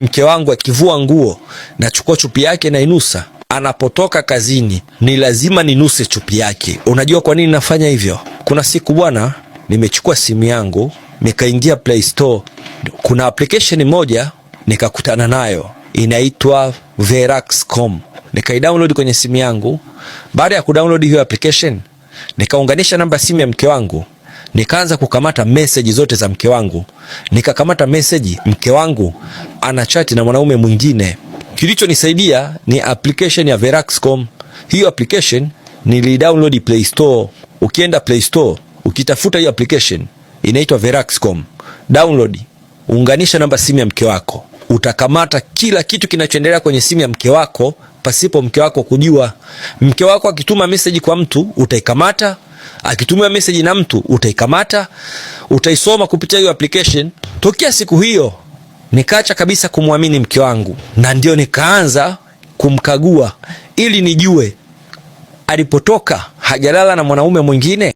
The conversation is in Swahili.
Mke wangu akivua nguo, nachukua chupi yake na inusa. Anapotoka kazini ni lazima ninuse chupi yake. Unajua kwa nini nafanya hivyo? Kuna siku bwana, nimechukua simu yangu nikaingia Play Store, kuna application moja nikakutana nayo inaitwa Veraxcom. Nikaidownload kwenye simu yangu. Baada ya kudownload hiyo application, nikaunganisha namba simu ya mke wangu, nikaanza kukamata message zote za mke wangu. Nikakamata message, mke wangu ana chat na mwanaume mwingine. Kilichonisaidia ni application ya Veraxcom. Hiyo application nilidownload Play Store. Ukienda Play Store ukitafuta hiyo application inaitwa Veraxcom, download, unganisha namba simu ya mke wako, utakamata kila kitu kinachoendelea kwenye simu ya mke wako pasipo mke wako kujua. Mke wako akituma message kwa mtu utaikamata, akitumia message na mtu utaikamata, utaisoma kupitia hiyo application. Tokea siku hiyo nikaacha kabisa kumwamini mke wangu, na ndio nikaanza kumkagua ili nijue alipotoka hajalala na mwanaume mwingine.